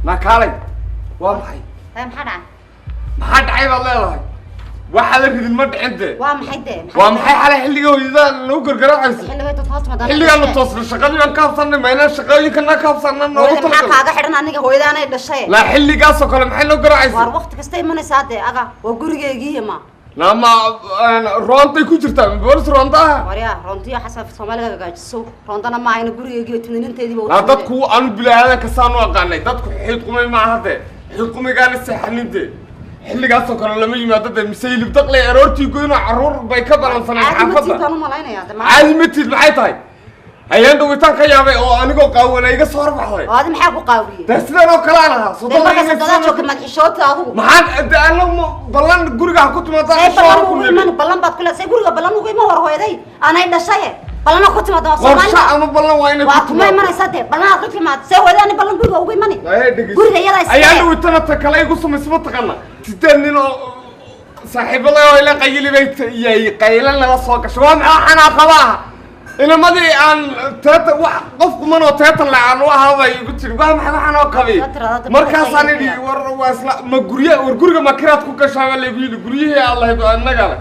Nakaalay, waa maxay? Ay, maxaa dhacay? Maxaa dhacay baad leedahay? Waxaa la ridin ma dhicin dee. Waa maxay dee? Waa maxay xalay xilliga hooyada lagu gargaraacaysa? Xilligay dad hoos madaan. Xilligaanu toosna shaqadii baan ka habsanay, ma inaan shaqooyinkana ka habsanna noogu Hooyada maxaa talagalay? kaaga xidhan aniga hooyadaanay dhashay? Laa, xilligaasoo kale maxay noo garaacaysa? Waar waqti kasta imanaysaa dee, aga waa gurigeygiiya ma. Lama roontay ku jirtaa boolis roonta ah. Waryaa, roontiyo xasan Soomaaliga hagaajiso, roontana ma ahayna gurigeygiiyo timninteediiba. Laa, dadku aanu bilaadanka saan u aqaanay, dadku xiidqumay maaha dee, xiidqumaygaana seexanin dee. Xilligaasoo kale lama yimaado dee, mise hilib daqlay aroortii goynoo carruur bay ka balansaneen Caadi ma xaafadda. tiid baan u malaynayaa dee. Caadi ma tiid maxay tahay? Hayeen dhawitaan ka yaabay oo anigoo qaawana iga soo horbaxday. Oo adi maxaa ku qaawiyey? Dee sidaan oo kale aan ahaa. Dee markaas dadaa joogta madxishoota adigu. Maxaan de anagu ballan guriga ha ku timaadaan Say ballan ku ugu iman, ballan baad ku leedahay? Say guriga ballan ugu iman? War hooyaday anay dhashay, ballana ku timaada waa qorshe Soomaaliga. Ama ballan waa inay Waa ku kuma timaado. imanaysaa dee, ballanaad ku timaad? See hooyaday ani ballan guriga ugu imani? Ay, dhegeyso. Guriga iyada iska Ayaa dhawitana ta kale igu samaysma taqaana, 8 nin oo saaxiibada oo ila qayili bay iyay qaylan nala soo gasho. Waa maxaa xanaa qaba ah? Inamadii aan teeta wax qof kuman oo teeta le aan u ahaa bay igu tiri, waa maxay waxaan oo qabi? Waa tiraahdaa, Markaasaan idhi, war waa isla ma gurya, war guriga ma kiraad ku gashaa baa laygu yidhi, guryihii aad lahayd waa innaga le.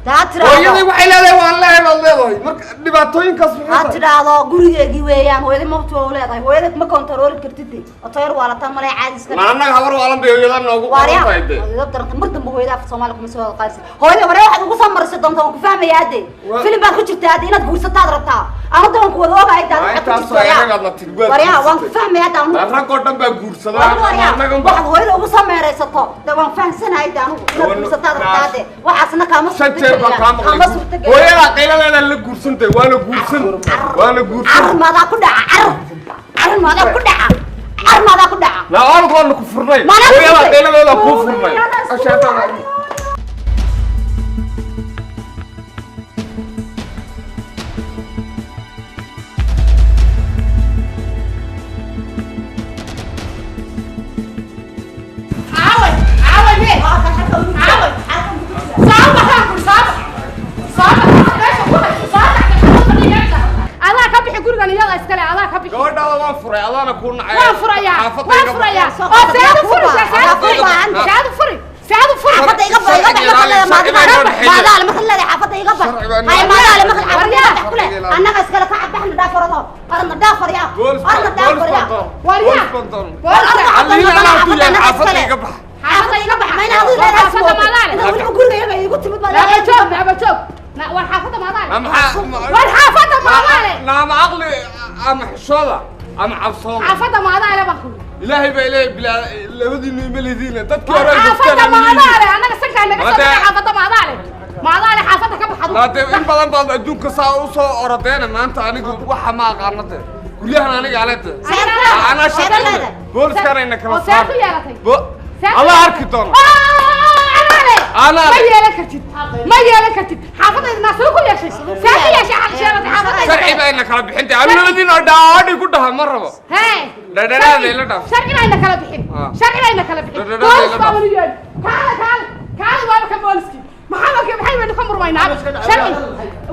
Daa Hooyadii tiraahdo. waxay leedahay waan leeyahay baad leedahay, marka dhibaatooyinkaas Ha maxay tahay? tidhaahdo gurigeygii weeyaan, hooyada mabtu waa u leedahay, hooyada ma kontarooli kartid de. Otoyar waa lataa malay, caadi iska. Ma annaga habar waalan bay hooyada noogu qoran Waaryaa tahay dee. Hooyada daranta, mar dambe hooyada afka Soomaaliya kuma soo wada qaadaysa. Hooyada waree waxaad ugu soo marisay doonta, waan ku fahmayaa de. Filim baad ku jirtaa de, inaad guursataad rabtaa, anu da waan ku wada ogahay de. Waa Waxaad ku intaasoo jirtaa eragaad la tiri, waad waryaa, waan ku guursatay. fahmayaa de anu. Rag oo dhan baa guursada. Waryaa, annaga unbaa waxaad hooyada ugu soo meeraysato de waan fahansanahay de anigu, inaad guursataad rabtaa de, waxaasna kaama 5 jeer baan kaa suurtagelaya, maqlay. kaama suurtagelaya. Hooyadaa qayladeeda la guursantay, waana guursan, waana guursan. Carar maadaa ku dhaca? Carar, carar maadaa ku dhaca? Carar maadaa ku dhaca? Laa, orod, waana ku furnay. Maanaa ku Hooyadaa furtay? qayladeeda kuu furnay. Hooyada isku Ashaatan. Aaway, aaway mee? Aaway. Soo baxaan ku soo bax. Soo bax. Meesha ku hayso, soo bax. Adaa ka bixi gurigan, iyada iskale, adaa ka bixi. Gabadhaada waan furay, adaana kuu nacay. Waan furayaa. Xaafadda Waan iga bax. furayaa. Soo Oo seed u furi, Soo seed u furi. qaad. Seed u furi. Seed u furi. Xaafadda iga bax, iga bax marka leedahay, maadaale maadaale marka leedahay xaafadda iga bax. Hay maadaale marka xaafadda iga bax kule, annaga iskale ka cabaxna, dhaafarado arna dhaafarya. Boolis Arna boolis dhaafarya. baan doon. Waryaa. Boolis baan doon. Booliska. Halliin anaa ku yaal, xaafadda iga bax. Xaafadda iga bax mayna adigu leedahay? Xaafadda maadaale. Inaad weliba guriga iyaga iigu timid baa. Naaba joog, naaba joog. War xaafadda maadaale. Ma maxaa? War xaafadda maadaale. Naama aqli ama xishooda ama cabsooda. Xaafadda maadaale baan ku. Ilaahay baa ilaahay bilaa labadiinu ima lidiina dadkii War hore ay xaafadda joogteen. maadaale. Annaga sankaa naga soo Maadaale. dhigay xaafadda maadaale. Maadaale xaafadda ka baxdo. Laa dee, in badan baad adduunka saa u soo orodeena, maanta anigu waxa ma aqaano de, guryahan aniga ale de. Anaa Seed shaqo leedahay. booliskaanayna kala Oo seed ku yeelatay. Seed ku Allah yeelatay. arki doono. Anaale. Anaale. Ma yeelan kartid, ma yeelan kartid xaafadayda. Naasoo ku yeeshay, see ku yeeshay sheegatay xaafadayda? Sharci baa ina kala bixintay, anu labadiin oo dhaadhi ku dhaha ma rabo. Hee. Dhadhadhaada ila dhaaf. Sharci bayna kala bixin. Ah. Sharci bayna kala bixin. Dhadhadhaada Boolis ila baa dhaaf. wali yeedhi. Kaale, kaale, kaale, waaba ka booliskii. Maxaa marka maxay baynu ka murmaynaa? Sharci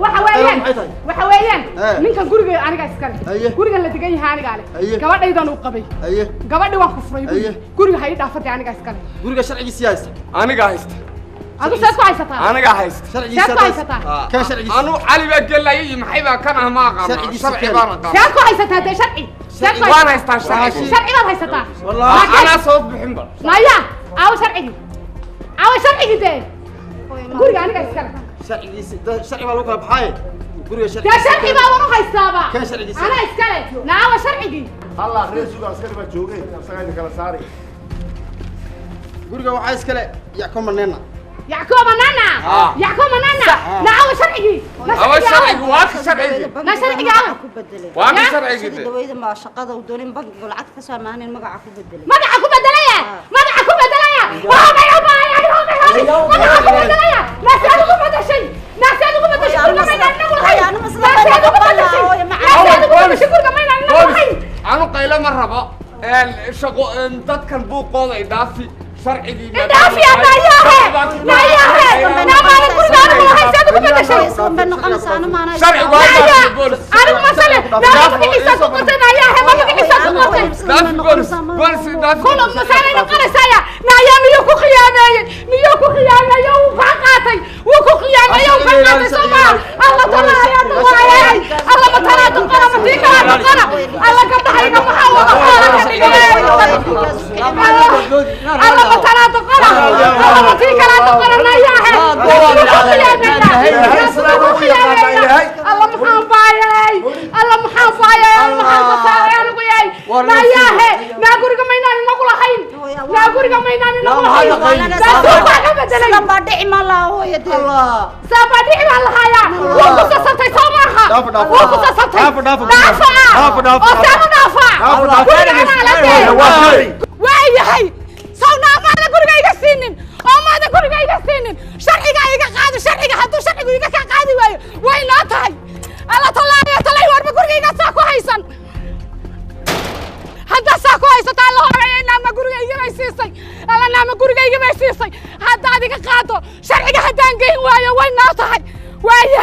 waxa weeyaan, Maxay tahay? waxa weeyaan Eh. ninkan guriga aniga iskale. Haye. Gurigan la degan yahay anigaa leh. Haye. Gabadhaydan uu qabay. Haye. Gabadhi waan ku furay. Haye. Guriga ha ii dhaafadee, aniga iskale. Guriga sharcigiisa yaa haysta? Anigaa haysta. Adigu seed ku haysataa? Anigaa haysta. Sharcigiisa Seed ku haysataa? Kan sharcigiisa. Anu cali baa gelaya iyo maxay baa kan ah ma aqaano. Sharcigiisa sharci keen. baan aqaano. Seed ku haysataa dee sharci? Seed ku Waan haysataa? haystaa sharci. Sharci baad haysataa? Wallaahi. Anaa soo bixinba. Maya, aawo sharcigii, aawo sharcigii dee? Guriga aniga iskale. Sharcigiisa sharci baa lagu kala baxaaye guriga. Dee Sharcigiisa sharci baa wan u haystaaba. Kan sharcigiisa. Anaa iskale, naawa sharcigii. Allah reer suga askari baa joogay, asagaa idin kala saaray. Guriga waxaa iskale Yackoba Nena. Yackoba nana. Ah. Yackoba nana, naawa sharcigii. Na Awa sharcigii sharcigi waa ka sharcigi. Na sharciga awa. Ku bedelay. Waa ka Ya? sharcigi Sidii de. dawayda ma shaqada uu doonin bankiga lacagta ka soo amaanin magaca ku bedelay. Magaca ku bedelaya, magaca ku bedelaya. Waa may obaay, ay hoobay hoobay, magaca ku bedelaya. Naasaad ugu bedeshay, naasaad ugu bedeshay guriga maynaan inagu lahayn. Naasaad ugu bedeshay, naasaad ugu bedeshay guriga maynaan inagu lahayn. Anu qaylo ma rabo, shaqo dadkan buuqooda idhaafi sharcigii. Idhaafiya nayaahe, nayaahe, naamaanan guriga anigu lahayn, saad ugu bedeshay? Islan bay noqonaysaa, anu maana. Sharcigu waa Naya boolis. anigu masale naa magaciisaad ku qortay, nayaahe, ma magaciisaad ku qortay? Dhaafi boolis, boolis dhaafi. Kulan masaanay noqonaysaya. Naayaa miyuu ku khiyaameeyey? Miyuu ku khiyaameeyey? Wuu kaa qaatay, wuu ku khiyaameeyey, wuu kaa qaatay, soo maa? Alla talaayaa duqonaayay, alla matalaa duqona, matii kalaa duqona. Alla gabdhahayga maxaa wada xoola ka dhigay? Alla matalaa duqona, alla matii kalaa duqona. Naayaahe, siduu ku khiyaameeyaa? Siduu ku khiyaameeyaa? Alla maxaan baayay? Alla maxaan baayay? Alla maxaan kasaaray anigu yahay? Naayaahe, naa guriga maynaan inagu lahayn? Naa guriga maynaan inagu lahayn? Naa suuqaa ka bedelay? Sidan baa dhici ma laha hooyadee. Saabaa dhici baan lahayaa. Wuu ku sasabtay, soo maaha? Dhaafo, dhaafo. Wuu ku sasabtay. Dhaafo, dhaafo. Dhaafa. Dhaafo, dhaafo. Oo saanu dhaafa. Dhaafo, dhaafo. Guriga anaa la dee. Waa shay. Waayahay, sawna maada guriga iga siinin oo maada guriga iga siinin. Sharciga iga qaado, sharciga. Hadduu sharcigu iga kaa qaadi waayo, way noo tahay. Alla tolaaya talay, warba guriga iga saa ku haysan. Haddaa saa ku haysato, alla horeeya, naama guriga igabay siisay. Alla naama guriga igabay siisay. Haddaad iga qaado sharciga, haddaan geyn waayo, way noo tahay. Waayahay.